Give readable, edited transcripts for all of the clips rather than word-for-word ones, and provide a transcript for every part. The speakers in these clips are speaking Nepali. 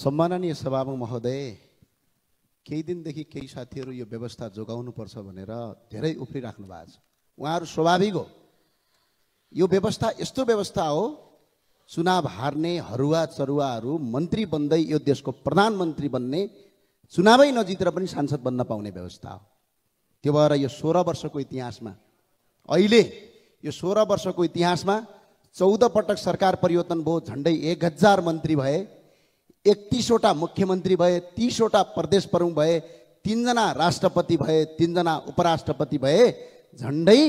सम्माननीय सभामुख महोदय, केही दिनदेखि केही साथीहरू यो व्यवस्था जोगाउनुपर्छ भनेर धेरै उफ्रिराख्नु भएको छ। उहाँहरू स्वाभाविक हो, यो व्यवस्था यस्तो व्यवस्था हो, चुनाव हार्ने हरुवा चरुवाहरू मन्त्री बन्दै यो देशको प्रधानमन्त्री बन्ने, चुनावै नजितेर पनि सांसद बन्न पाउने व्यवस्था हो। त्यो भएर यो 16 वर्षको इतिहासमा, अहिले यो 16 वर्षको इतिहासमा 14 पटक सरकार परिवर्तन भयो, झन्डै 1000 मन्त्री भए, 31 वटा मुख्यमन्त्री भए, 30 वटा प्रदेश प्रमुख भए, 3 जना राष्ट्रपति भए, 3 जना उपराष्ट्रपति भए, झन्डै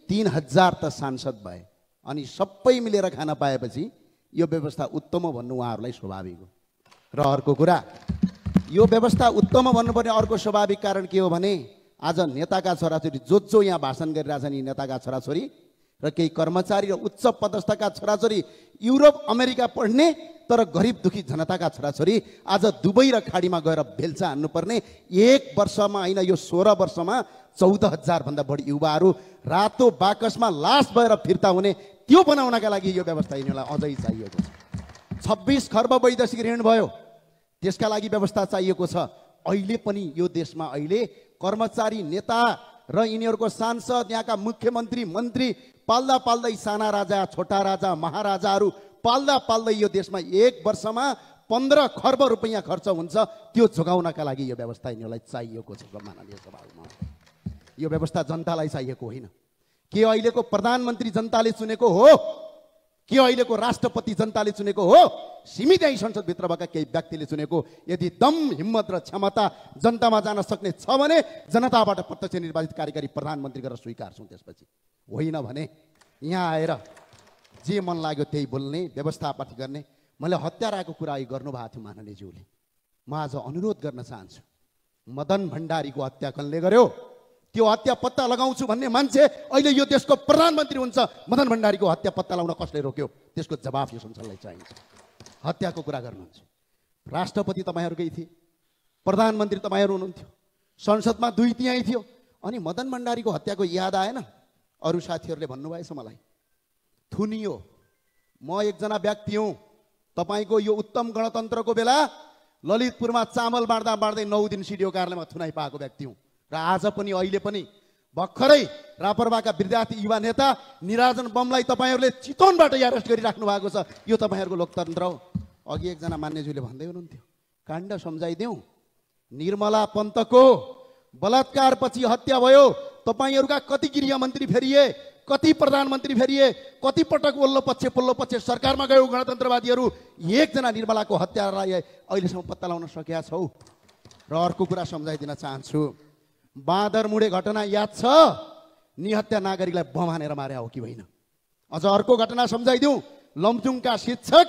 3000 त सांसद भए। अनि सबै मिलेर खान पाएपछि यो व्यवस्था उत्तम हो भन्नु उहाँहरूलाई स्वाभाविक हो। र अर्को कुरा, यो व्यवस्था उत्तम भन्नुपर्ने अर्को स्वाभाविक कारण के हो भने आज नेताका छोराछोरी जो यहाँ भाषण गरिरहेछन्, यी नेताका छोराछोरी र केही कर्मचारी र उच्च पदस्थका छोराछोरी युरोप अमेरिका पढ्ने तर गरिब दुखी जनताका छोराछोरी आज दुबई र खाडीमा गएर बेल्चा हान्नुपर्ने, 1 वर्षमा होइन यो 16 वर्षमा 14,000 भन्दा बढी युवाहरू रातो बाकसमा लास भएर फिर्ता हुने, त्यो बनाउनका लागि यो व्यवस्था यिनीहरूलाई अझै चाहिएको छ। 26 खर्ब वैदेशिक ऋण भयो, त्यसका लागि व्यवस्था चाहिएको छ। अहिले पनि यो देशमा अहिले कर्मचारी, नेता र यिनीहरूको सांसद, यहाँका मुख्यमन्त्री, मन्त्री पाल्दा पाल्दै साना राजा, छोटा राजा, महाराजाहरू पाल्दा पाल्दै यो देशमा 1 वर्षमा 15 खर्ब रुपैयाँ खर्च हुन्छ। त्यो जोगाउनका लागि यो व्यवस्था यिनीहरूलाई चाहिएको छ। सम्माननीय सभामा यो व्यवस्था जनतालाई चाहिएको होइन। के अहिलेको प्रधानमन्त्री जनताले चुनेको हो? के अहिलेको राष्ट्रपति जनताले चुनेको हो? सीमित संसदभित्र भएका केही व्यक्तिले चुनेको। यदि दम, हिम्मत र क्षमता जनतामा जान सक्ने छ भने जनताबाट प्रत्यक्ष निर्वाचित कार्यकारी प्रधानमन्त्री गरेर स्वीकार्छौँ। त्यसपछि होइन भने यहाँ आएर जे मन लाग्यो त्यही बोल्ने, व्यवस्थापाती गर्ने। मैले हत्याराको कुरा गर्नुभएको थियो माननीयज्यूले। म आज अनुरोध गर्न चाहन्छु, मदन भण्डारीको हत्या कसले गर्यो? त्यो हत्या पत्ता लगाउँछु भन्ने मान्छे अहिले यो देशको प्रधानमन्त्री हुन्छ। मदन भण्डारीको हत्या पत्ता लगाउन कसले रोक्यो? त्यसको जवाफ यो संसदलाई चाहिन्छ। हत्याको कुरा गर्नुहुन्छ, राष्ट्रपति तपाईँहरूकै थिए, प्रधानमन्त्री तपाईँहरू हुनुहुन्थ्यो, संसदमा 2 तिहाई थियो, अनि मदन भण्डारीको हत्याको याद आएन? अरू साथीहरूले भन्नुभएछ मलाई, थुनियो। म एकजना व्यक्ति हुँ, तपाईँको यो उत्तम गणतन्त्रको बेला ललितपुरमा चामल बाँड्दा बाँड्दै 9 दिन सिडिओ कार्यालयमा थुनाइ पाएको व्यक्ति हुँ। र आज पनि अहिले पनि भर्खरै रापरवाका विद्यार्थी युवा नेता निराजन बमलाई तपाईँहरूले चितवनबाट अरेस्ट गरिराख्नु भएको छ। यो तपाईँहरूको लोकतन्त्र हो। अघि एकजना मान्यज्यूले भन्दै हुनुहुन्थ्यो, काण्ड सम्झाइदेऊ, निर्मला पन्तको बलात्कारपछि हत्या भयो, तपाईँहरूका कति गृहमन्त्री फेरिए, कति प्रधानमन्त्री फेरिए, कति पटक वल्लो पक्ष सरकारमा गयो गणतन्त्रवादीहरू, एकजना निर्मलाको हत्यालाई अहिलेसम्म पत्ता लगाउन सकेका छौ? र अर्को कुरा सम्झाइदिन चाहन्छु, बाँदरमुडे घटना याद छ? निहत्या नागरिकलाई बम हानेर मारे हो कि होइन? अझ अर्को घटना सम्झाइदिउँ, लमजुङका शिक्षक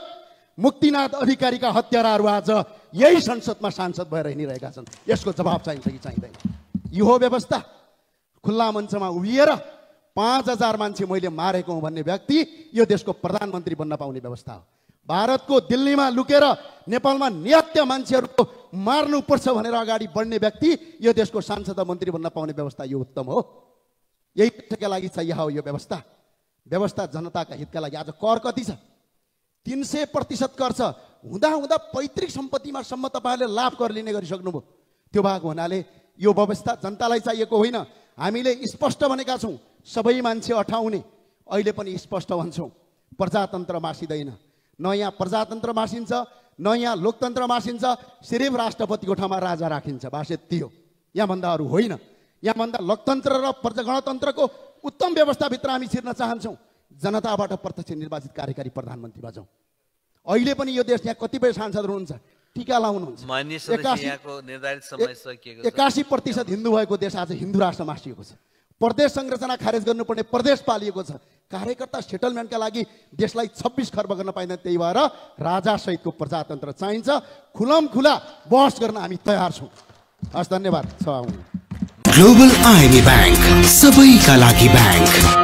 मुक्तिनाथ अधिकारीका हत्याराहरू आज यही संसदमा सांसद भएर हिँडिरहेका छन्। यसको जवाब चाहिन्छ कि चाहिँदैन? यो हो व्यवस्था। खुल्ला मञ्चमा उभिएर 5000 मान्छे मैले मारेको हुँ भन्ने व्यक्ति यो देशको प्रधानमन्त्री बन्न पाउने व्यवस्था हो। भारतको दिल्लीमा लुकेर नेपालमा निहत्या मान्छेहरूको मार्नुपर्छ भनेर अगाडि बढ्ने व्यक्ति यो देशको सांसद मन्त्री बन्न पाउने व्यवस्था यो उत्तम हो। यही त्यसका लागि चाहिए हो यो व्यवस्था। व्यवस्था जनताका हितका लागि। आज कर कति छ? 300% कर छ। हुँदा हुँदा पैतृक सम्पत्तिमा सम्म तपाईँहरूले लाभ कर लिने गरिसक्नुभयो। त्यो भएको हुनाले यो व्यवस्था जनतालाई चाहिएको होइन। हामीले स्पष्ट भनेका छौँ, सबै मान्छे अठाउने। अहिले पनि स्पष्ट भन्छौँ, प्रजातन्त्र मासिँदैन। न यहाँ प्रजातन्त्र मासिन्छ, न यहाँ लोकतन्त्र मासिन्छ। सिर्फ राष्ट्रपतिको ठाउँमा राजा राखिन्छ, बास यति हो। यहाँभन्दा अरू होइन। यहाँभन्दा लोकतन्त्र र गणतन्त्रको उत्तम व्यवस्थाभित्र हामी छिर्न चाहन्छौँ। जनताबाट प्रत्यक्ष निर्वाचित कार्यकारी प्रधानमन्त्री बजाउँ। अहिले पनि यो देश यहाँ कतिपय सांसद हुनुहुन्छ, टिका लाउनुहुन्छ। 81% हिन्दू भएको देश आज हिन्दू राष्ट्र मासिएको छ। प्रदेश संरचना खारेज गर्नुपर्ने प्रदेश पालिएको छ। कार्यकर्ता सेटलमेन्टका लागि देशलाई 26 खर्ब गर्न पाइँदैन। त्यही भएर राजा सहितको प्रजातन्त्र चाहिन्छ। खुलम खुला बहस गर्न हामी तयार छौँ। हस्, धन्यवाद। ग्लोबल आइएमए बैंक, सबैका लागि बैंक।